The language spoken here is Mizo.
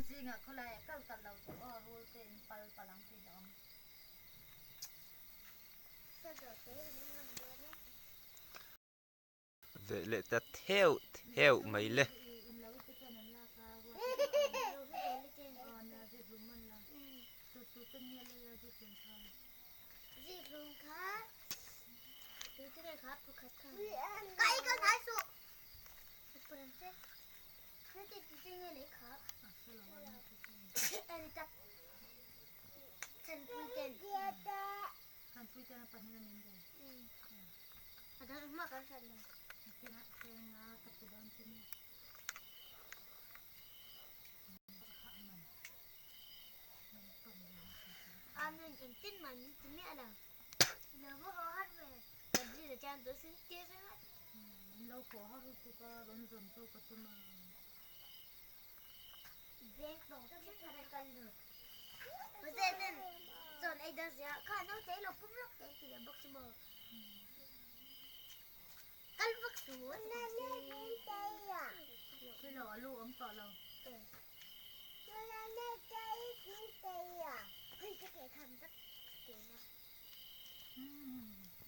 Zingah khawlaiah kal kal lo tawh aw, rul te in pal palh ang tih a awm. Veh leh ta theuh theuh mai le.